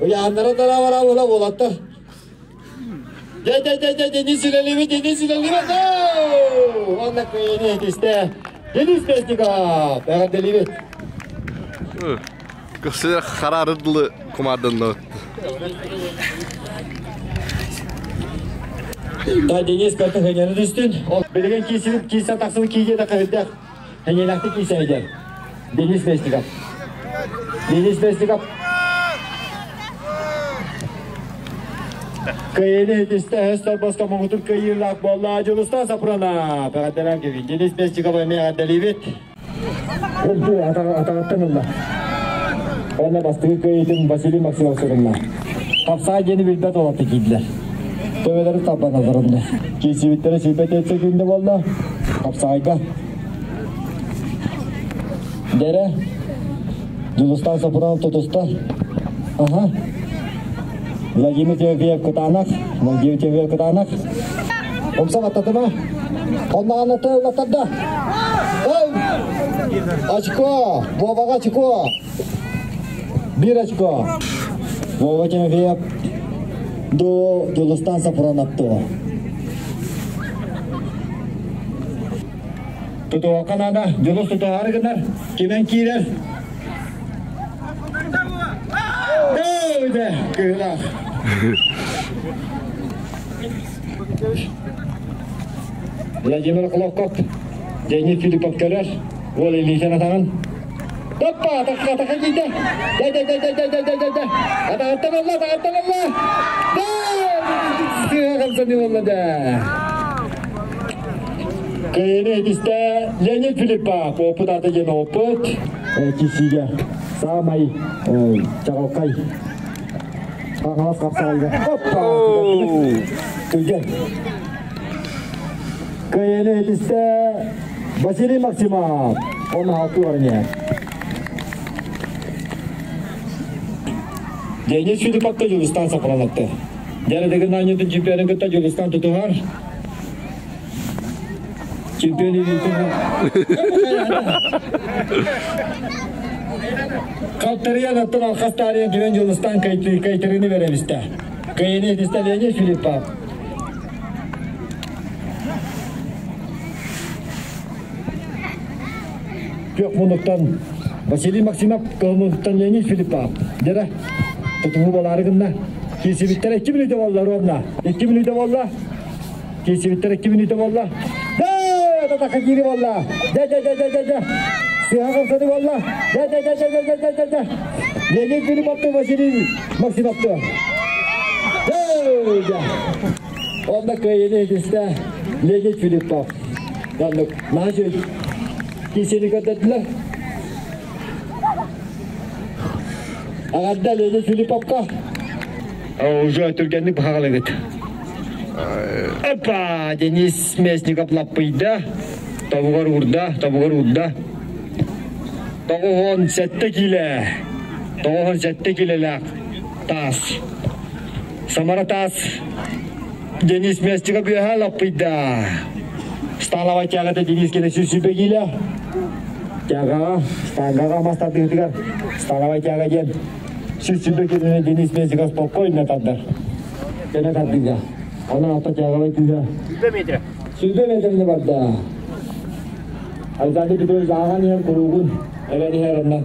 Уяаннара тара бара була буолаттар. Дэ, дэ, дэ, дэ, Денис үлэлиби, Денис үлэлиби. Онна кыйыны этисте. Денис Песников, эҕэрдэлиибит. Көхсүлэр хараарыдлы кумаарданна. Да, Денис картын хэньэни түстүн. Ол билигин киисибит киисэ тахсыбыт киигэ да кыһырдах. Хэньэлэхти киисэйдер. Денис Местников. Денис Местников. Кыайыны итистэ өс торбоско муҥутур кыайыылаах буолла Дьулустан Сапронов. Эҕэрдэлээн кэбин. Денис Местников эмиэ эҕэрдэлиибит. Үрдү атаҕыттан ылла. Уонна бастакы кыайыытын Василий Максимов сурунна. Хапсаай диэни билбэт уолатты киирдилэр. Төбөлөрү тарбаналларында. Киирсибиттэрэ сүүрбэ төрт күндэ буолла. Хапсаайга. Дэрэ. Дьулустан Сапронов тутуста. Аха. Владимир Тимофеев кытаанах. Владимир Тимофеев кытаанах. Умса баттатыма. Оннаҕанаты ыллаттарда. Очко! Воваҕа очко! Биир очко. Вова Тимофеев до Дьулустан Сафроновту. Тутуохха наада. Дьулус тутуһаары гынар. Кимэн киирэр. Кыылаах. Владимир Хлопков, Денис Филиппов көрөр. Уол илиитин атаҕын. Топпа, атахха, атахха киирдэ. Дэ, дэ, дэ, дэ, дэ, дэ, дэ, дэ, дэ. Атаҕыттан ылла, атаҕыттан ылла. Дэ! Сыа хамсаныы болла дэ. Кыайыны итистэ Леонид Филиппов, опыт аты диэн опыт кисиге самай чаҕылхай хаҥалас хапсаҕайга. Оппа! Түргэн. Кыайыны итистэ Василий Максимов, 16 уорне. Денис Филипповка Дьулустан сапралатты. Дьэрэ дыгын чемпионын кытта Дьулустан тутуһар. Чемпион Қалтырыян аттан алқас тарыян түбен Дьулустан кайтырыны беребисте. Кайыны етісті Леонид Филиппов. Күөх мунуктан Василий Максимов, кыл Леонид Филиппов. Дere, тутугу болары гынна. Кесибиттер 2 минута болла ровно. 2 минута болла. Кесибиттер 2 минута болла. Да, да, да, кири болла. Да, да, да, да, да, да. Сыха калсаны болла. Да, да, да, да, да, да, да, да. Леонид Филиппов, Василий Максимов. Да, да. Онда кайыны етісті Леонид Филиппов. Yandık. Нажы кесені көтеттілер. Ағадда Леонид Филипповқа. Уже түргенlik бағалығыт. Опа! Денис Местников лаппыйда. Табуғар урда, табуғар урда. Тоғуғын сәтті келе. Тоғуғын сәтті келелі тас. Самара тас. Денис Местников үйе лаппыйда. Сталава тягата Денис келе сүсүбе келе. Тягаға, штангаға мастатыгытыгар. Сталава тяга ден. Сүсүбе келе Денис Местников спокойно тадар. Кене тардыга. Она ата тягава күйе. Сүбе метр. Сүбе метрне барда. Александр Петрович аған ер куругун. Эвени херенна.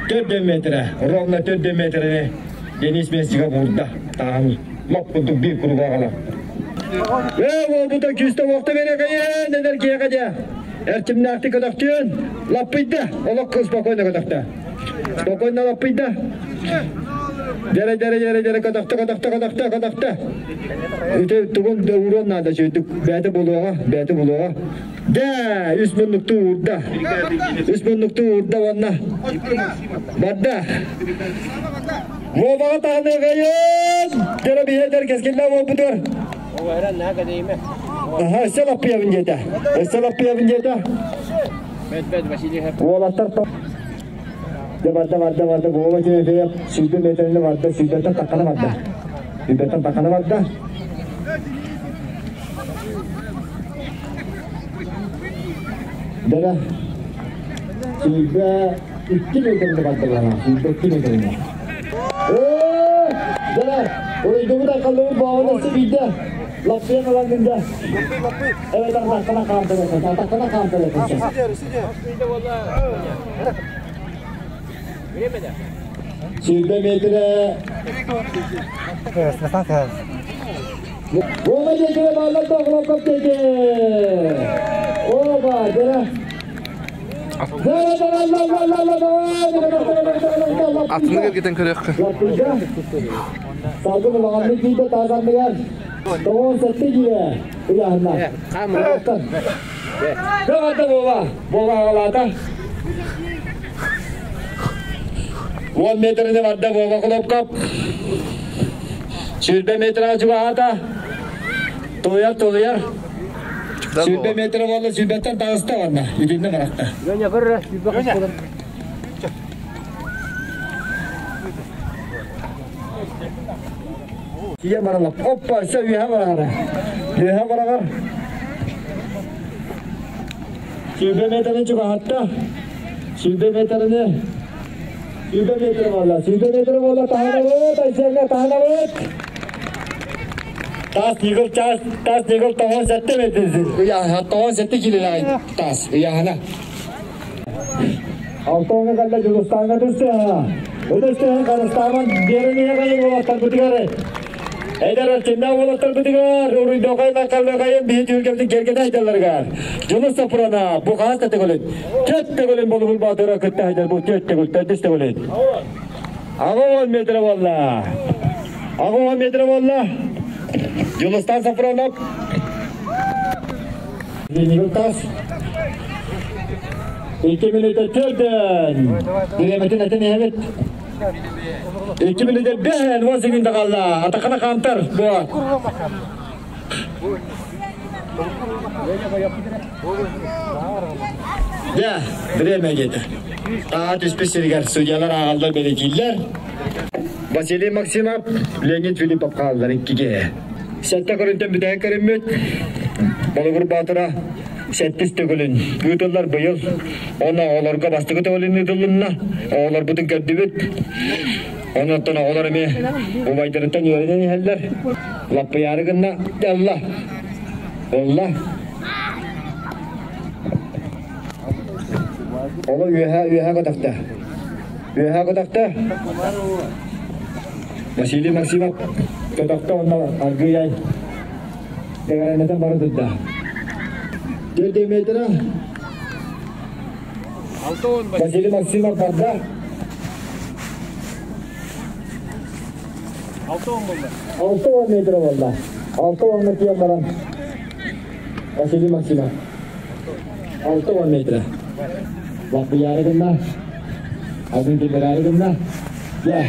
Төрдө метре, ровно төрдө метрене Денис Местников урда. Тағын лоп курдук бир круга гана. Э, бу да күстө вакты бере кайын, энергия кадя. Эрчимнакты кадактын, лаппыйда, олок спокойно кадакта. Спокойно лаппыйда. Дере, дере, дере, дере, кадакта, кадакта, кадакта, кадакта. Үтө тугун урон надо сөйтүк. Бәті болуға, бәті болуға. Да, үс муннукту урда. Үс муннукту урда ванна. Барда. Воваға тағаны қайын. Дере бейедер кескенле вопутыр. Аха, өссе лаппия бінжеті. Өссе лаппия бінжеті. Олаттар Барда, барда, барда, Вова жөйбе, сүйді метріне барда, сүйдеттен таққаны барда. Сүйдеттен таққаны барда. Дара, сүйді 2 метріне барда бана, сүйді 2 метріне. Дара, орайдымы да қалдымы бағанасы бейді. Лаппия қаландында. Evet, таққана қамтыры, таққана қамтыры. Сүйді метрі. Ома жекеле балдар тоғылап көп теке. Оба, дара. Атыны келгетен көрөккө. Салгы булағанды кейді тазандыгар. Тоғын сәтті кейі. Ұяғына. Кағаты боба. Боба ағалата. 10 метріне барда Вова Хлопков. Сүрбе метр ачуға Тояр, тояр. Сүрбе метр болды, сүрбеттен тағыста ванна. Үтінде барақта. Тие баралап. Оппа, сә үйе барағар. Үйе барағар. Сүрбе метріне чуға атта. Сүрбе метріне. Сүрбе метр болды. Сүрбе метр болды. Тағына өт, айсеңге тағына өт. Тас нигыл тас, тас нигыл тоғын сәтті метр. Уя, тоғын сәтті келі тас. Уяғына. Алтоңы қалда Жұлыстанға түсті. Өтісті Қазақстанның беріне қайын олаттар бұтығары. Әйдер әрченде олаттар бұтығар. Уруйдоқай мақалдоқайын бейін жүргемдің келген айдаларғар. Жұлыс сапырана бұ қағаз тәті көлін. Төт тәгөлін болу бұл батыры күтті айдар бұл төт тәгөл, төт тәгөлін. 80 метр болла. 80 метр болла. Дьулустан Софронов. Нигылтас. 2 минута төрдөн. Биреметин этен эбит. 2 минута бэхэн 10 секунда қалла. Атақана қамтар. Бу. Да, время кетті. Таға түспес сергер судьялар ағалдар белекейлер. Василий Максимов, Леонид Филиппов қалдыр иккиге. Сәтті көрінтен бүтән көрінмөт. Болугур Батыра сәттіс төгілін. Үтілдер бұйыл. Оны оларға бастығы төгілін үтілінна. Олар бұтын көрдібіт. Онуттан оғылар эме убайдарыттан үйренен иһэллэр. Лаппыяры гынна Алла. Олла. Ола үөһэ үөһэ көтөхтө. Үөһэ көтөхтө. Василий Максимов көтөхтө онна аргыяй. Дегәрәнетен бары турда. Төрт метра. Василий Максимов барда. 6-10 метр болду. 6-10 метр баран. Василий Максимов. 6-10 метр. Лаппыяры гынна. Азын темирары гынна. Я.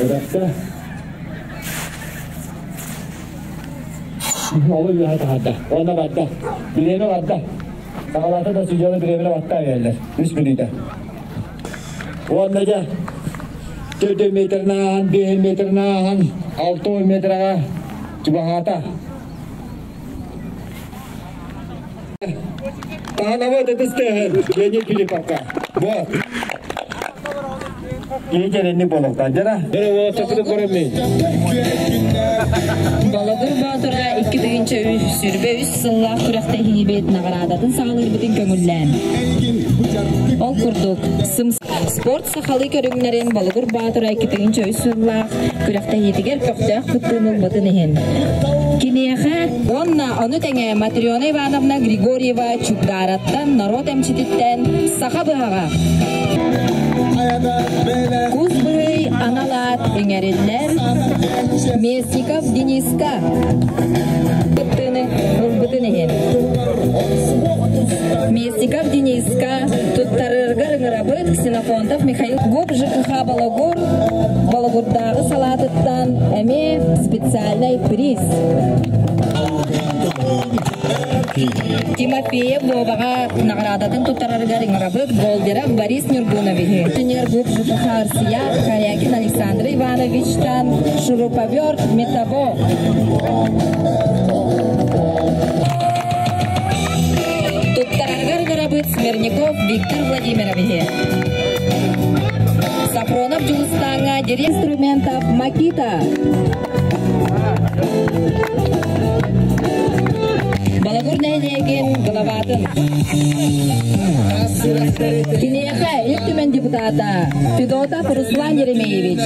Ödakta. Олы үйе тахатта. Онда батта. Билеме батта. Сағалата да судьялы билеме батта бердер. 3 минута. Онда ja. 4 метр наан, 5 метр наан, 6 метрға чубахата. Тағанават этистehen, Леонид Филипповка. Вот. Итеренни болуқтан, жара? Балагыр Баатыра 2023 сыллаах күрэхтэһиибит наҕараадатын саҕалыырбытын көҥүллээн. Ол курдук, сым спорт сахалыы көрүҥнэрин Балагыр Баатыра 2003 сыллаах күрэхтэһиитигэр көхтөөх кыттыын ылбытын иһин. Киниэхэ уонна ону тэҥэ Матрена Ивановна Григорьева Чугдараттан народ эмчититтэн саха быһаҕа. Кус быһый анал аат иҥэриллэр Местников Дениска кыттыыны ылбытын иһин. Местников Дениска туттарыргар ыҥырабыт Ксенофонтов Михаил Губ ЖКХ Балагур Балагурдааҕы салаатыттан эмиэ специальный приз. Тимофеев Воваҕа наҕараадатын туттарарыгар ыҥырабыт Болдеров Борис Нюргуновиһы. Инженер ГУП ЖКХ Арсия Корякин Александр Ивановичтан шуруповерт Метабо. Туттарарыгар ыҥырабыт Смирников Виктор Владимировиһы. Сафронов Дьулустааҥҥа инструментов Макита. Балагур нэһилиэгин главатын. Киниэхэ Ил Түмэн депутата Федотов Руслан Еремеевич.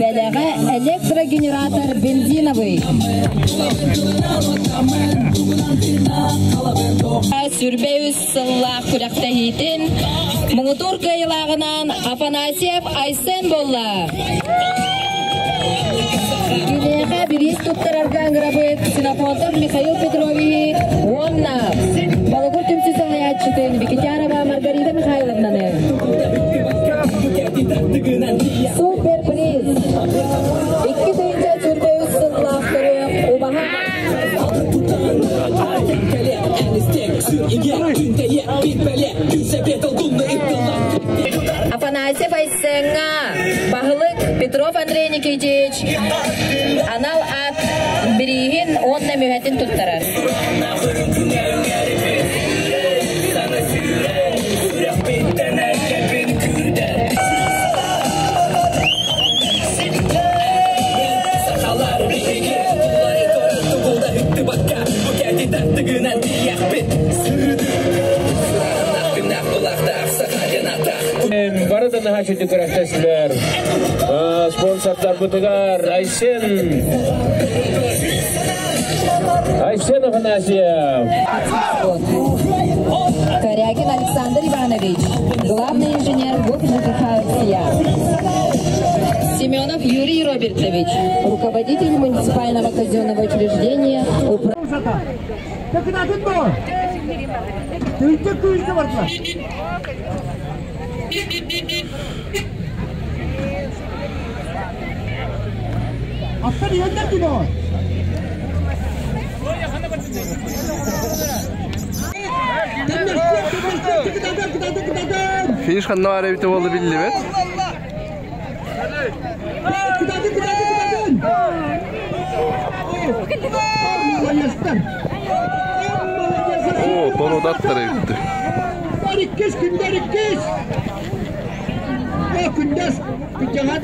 Бэлэҕэ электрогенератор бензиновый. Сүрбэ үс сыллаах күрэхтэһиитин муҥутуур кыайыылааҕынан Афанасьев Айсен буолла. Киниэхэ бириис туттарарга ыҥырабыт Ксенофонтов Михаил Петровиһы уонна Балагур түмсүү салайааччытын Викитярова Маргарита Михайловнаны. Супер приз! 2023 сыллаах көрүөх убаһа Афанасьев Айсеҥҥа баһылык Петров Андрей Никитич анал аат бирииһин уонна мүһэтин туттарар. Бары да наһаа үчүгэй күрэхтэстилэр. Спонсордарбытыгар Айсен Айсен Афанасьев. Корякин Александр Иванович, главный инженер ГУП ЖКХ «Россия». Робертович, руководитель муниципального казенного учреждения Финиш ханна баар эбитэ буолла биллибэт. О, торудаттар эбитти. Күндер күндер иккис. Күндес. Күнжаға